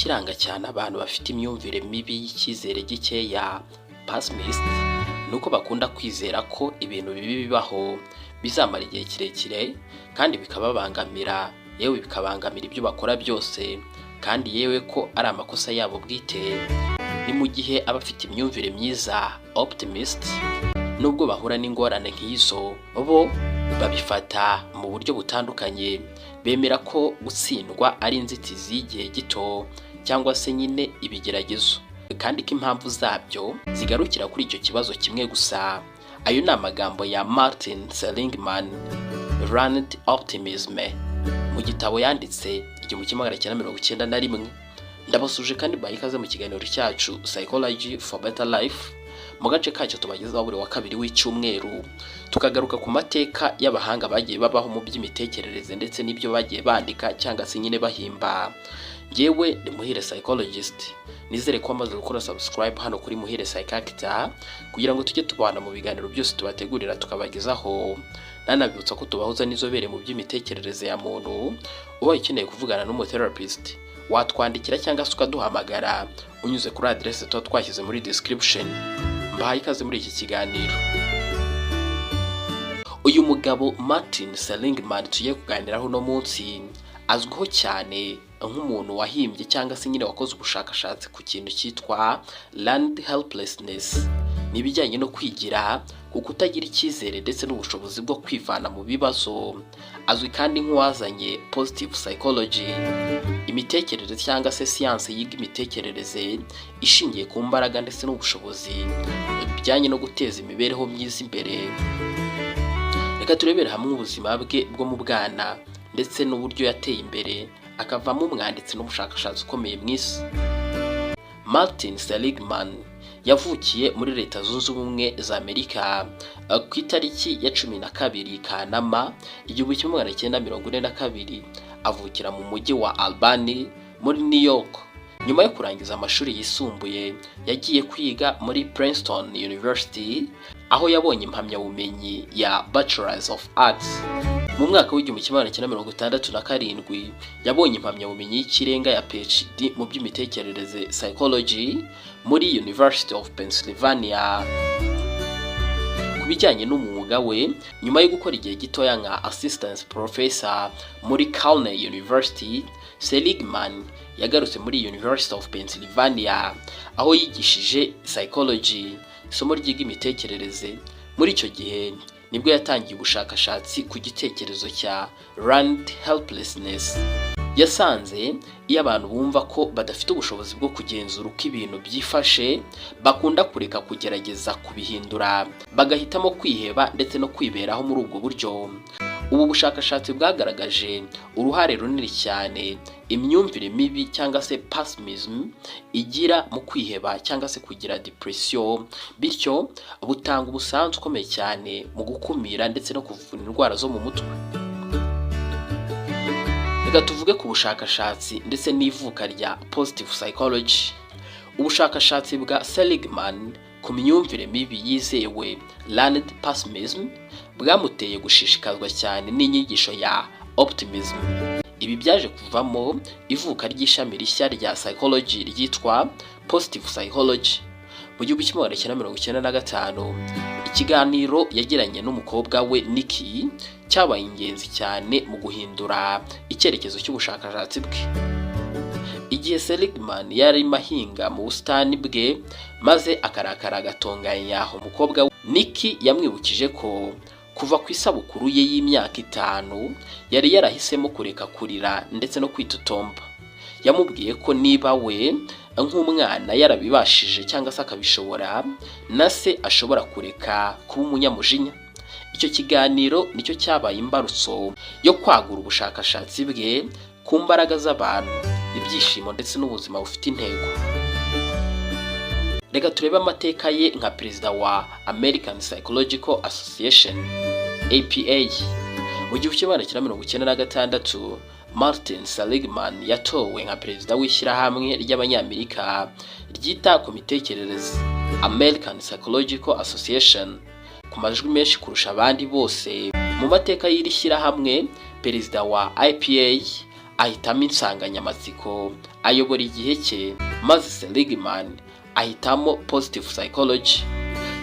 Ikiranga cyane abantu bafite imyumvire mibi y'icyizere gikeya, pessimist, ni uko bakunda kwizera ko ibintu bibi bibaho bizamara igihe kirekire kandi bikababangamira, yewe bikabangamira ibyo bakora byose, kandi yewe ko ari amakosa yabo bwite. Ni mu gihe abafite imyumvire myiza, optimist, nubwo bahura n'ingorane nk'izo, bo babifata mu buryo butandukanye. Bemera ko gutsindwa ari inzitizi y'igihe gito cyangwa se nyine ibigeragezo, kandi ko impamvu zabyo zigarukira kuri icyo kibazo kimwe gusa. Ayo ni amagambo ya Martin Seligman, Learned Optimism, mu gitabo yanditse 1991. Ndabasuhuje kandi mbahaye ikaze mu kiganiro cyacu Psychology for Better Life, mu gace kacyo tubagezaho buri wa kabiri w'icyumweru, tukagaruka ku mateka y'abahanga bagiye babaho mu by'imitekerereze ndetse n'ibyo bagiye bandika cyangwa se nyine bahimba. Ngewe ni Muhire Psychologist. Nizere ko wamaze gukora subscribe hano kuri Muhire Psychactor kugira ngo tujye tubana mu biganiro byose tubategurira tukabagezaho. Nanabibutsa ko tubahuza n'inzobere mu by'imitekerereze ya muntu. Ubaye ukeneye kuvugana n'umutherapist, watwandikira cyangwa se ukaduhamagara unyuze kuri aderese tuba twashyize muri description. Mbahaye ikaze muri iki kiganiro. Uyu mugabo Martin Seligman tugiye kuganiraho uno munsi azwiho cyane nk'umuntu wahimbye cyangwa se nyine wakoze ubushakashatsi ku kintu cyitwa learned helplessness. Ni ibijyanye no kwigira ku kutagira icyizere ndetse n'ubushobozi bwo kwivana mu bibazo. Azwi kandi nk'uwazanye positive psychology, imitekerereze cyangwa se siyanse yiga imitekerereze ishingiye ku mbaraga ndetse n'ubushobozi bijyanye no guteza imibereho myiza imbere. Reka turebere hamwe ubuzima bwe bwo mu bwana ndetse n'uburyo yateye imbere akavamo umwanditsi n'umushakashatsi ukomeye mu isi. Martin Seligman yavukiye muri Leta Zunze Ubumwe za Amerika ku itariki ya 12 Kanama 1942, avukira mu mujyi wa Albany muri New York. Nyuma yo kurangiza amashuri yisumbuye, yagiye kwiga muri Princeton University, aho yabonye impamyabumenyi ya Bachelors of Arts. Mu mwaka w'1967 yabonye impamyabumenyi y'ikirenga ya PhD mu by'imitekerereze, psychology, muri University of Pennsylvania. Ku bijyanye n'umwuga we, nyuma yo gukora igihe gitoya nka assistant professor muri Cornell University, Seligman yagarutse muri University of Pennsylvania, aho yigishije psychology, isomo ryiga imitekerereze. Muri icyo gihe nibwo yatangiye ubushakashatsi ku gitekerezo cya learned helplessness. Yasanze iyo abantu bumva ko badafite ubushobozi bwo kugenzura uko ibintu byifashe, bakunda kureka kugerageza kubihindura, bagahitamo kwiheba ndetse no kwiberaho muri ubwo buryo. Ubu bushakashatsi bwagaragaje uruhare runini cyane imyumvire mibi cyangwa se pessimism igira mu kwiheba cyangwa se kugira depression, bityo butanga umusanzu ukomeye cyane mu gukumira ndetse no kuvura indwara zo mu mutwe. Reka tuvuge ku bushakashatsi ndetse n'ivuka rya positive psychology. Ubushakashatsi bwa Seligman ku myumvire mibi yizewe, learned pessimism, bwamuteye gushishikazwa cyane n'inyigisho ya optimism. Ibi byaje kuvamo ivuka ry'ishami rishya rya psychology ryitwa positive psychology. Mu 1995, ikiganiro yagiranye n'umukobwa we Nikki cyabaye ingenzi cyane mu guhindura icyerekezo cy'ubushakashatsi bwe. Igihe Seligman yarimo ahinga mu busitani bwe maze akarakara agatonganya umukobwa we Nikki, yamwibukije ko kuva ku isabukuru ye y'imyaka 5 yari yarahisemo kureka kurira ndetse no kwitotomba. Yamubwiye ko niba we nk'umwana yarabibashije cyangwa se akabishobora, na se ashobora kureka kuba umunyamujinya. Icyo kiganiro nicyo cyabaye imbarutso yo kwagura ubushakashatsi bwe ku mbaraga z'abantu, ibyishimo ndetse n'ubuzima bufite intego. Reka turebe amateka ye nka perezida wa American Psychological Association, APA. Mu 1996, Martin Seligman yatowe nka perezida w'ishyirahamwe ry'Abanyamerika ryita ku mitekerereze, American Psychological Association, ku majwi menshi kurusha abandi bose mu mateka y'iri shyirahamwe. Perezida wa APA Ahitamo insanganyamatsiko ayobora igihe cye, maze Seligman ahitamo positive psychology.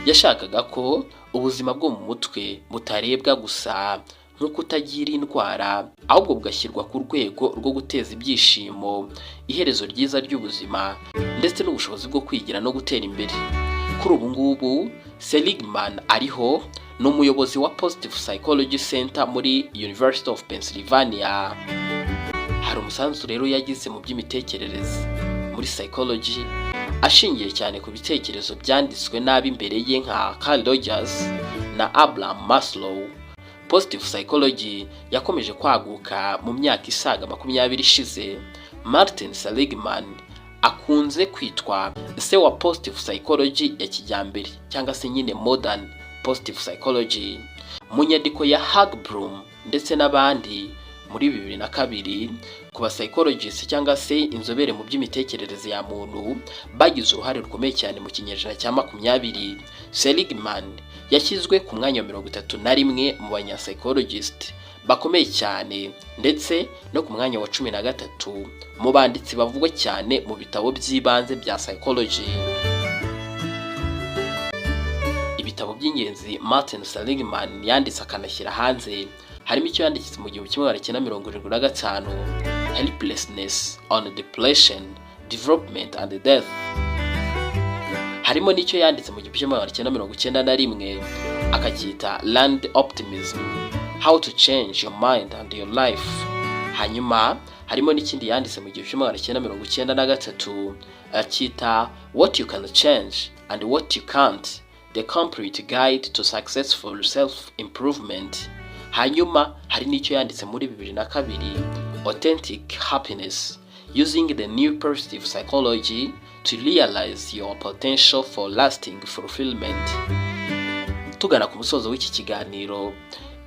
Yashakaga ko ubuzima bwo mu mutwe butarebwa gusa nko kutagira indwara, ahubwo bugashyirwa ku rwego rwo guteza ibyishimo, iherezo ryiza ry'ubuzima, ndetse n'ubushobozi bwo kwigira no gutera imbere. Kuri ubu ngubu Seligman ariho ni umuyobozi wa Positive Psychology Center muri University of Pennsylvania. Hari umusanzu rero yagize mu by'imitekerereze muri psychology, ashingiye cyane ku bitekerezo byanditswe nabi imbere ye nka Carl Rogers na Abraham Maslow. Positive psychology yakomeje kwaguka mu myaka isaga 20 ishize. Martin Seligman akunze kwitwa se wa positive psychology ya kijyambere, cyangwa se nyine modern positive psychology. Mu nyandiko ya Haggbloom ndetse n'abandi muri 2002 ku ba psychologists, cyangwa se inzobere mu by'imitekerereze ya muntu bagize uruhare rukomeye cyane mu kinyejana cya 20, Seligman yashyizwe ku mwanya wa 31 mu banyapsychologist bakomeye cyane, ndetse no ku mwanya wa 13 mu banditsi bavugwa cyane mu bitabo by'ibanze bya psychology. Ibitabo by'ingenzi Martin Seligman yanditse akanashyira hanze harimo icyo yanditse mu 1975, Helplessness on Depression, Development and Death. Harimo n'icyo yanditse mu 1991, akacyita Learned Optimism: How to Change Your Mind and Your Life. Hanyuma harimo n'ikindi yanditse mu 1993, akita What You Can Change and What You Can't: The Complete Guide to Successful Self Improvement. Hanyuma hari n'icyo yanditse muri 2002, Authentic Happiness: Using the New Positive Psychology to Realize Your Potential for Lasting Fulfillment. Tugana ku musozo w'iki kiganiro,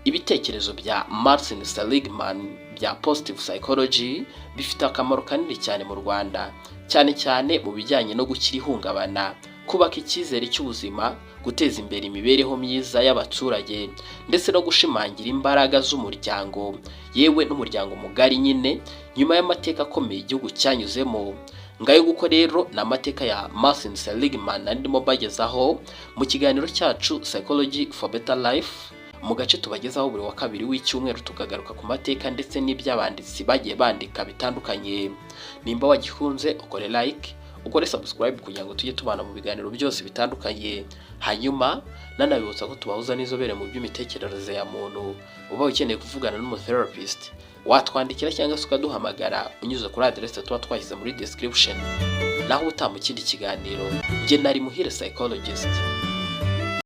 ibitekerezo bya Martin Seligman bya positive psychology bifite akamaro kanini cyane mu Rwanda, cyane cyane mu bijyanye no gukira ihungabana, kubaka icyizere cy'ubuzima, guteza imbere imibereho myiza y'abaturage, ndetse no gushimangira imbaraga z'umuryango, yewe n'umuryango mugari nyine, nyuma y'amateka akomeye igihugu cyanyuzemo. Ngayo guko rero ni amateka ya Martin Seligman ndimo bagezaho mu kiganiro cyacu Psychology for Better Life, mu gace tubagezaho buri wa kabiri w'icyumweru, tukagaruka ku mateka ndetse n'iby'abanditsi bagiye bandika bitandukanye. Nimba wagikunze, ukore like, ukore subscribe kugira ngo tujye tubana mu biganiro byose bitandukanye. Hanyuma nanabibutsa ko tubahuza n'inzobere mu by'imitekerereze ya muntu. Uba ukeneye kuvugana n'umutherapist, watwandikira cyangwa se ukaduhamagara unyuze kuri aderese tuba twashyize muri description. Naho utaha mu kindi kiganiro, njye nari Muhire Psychologist.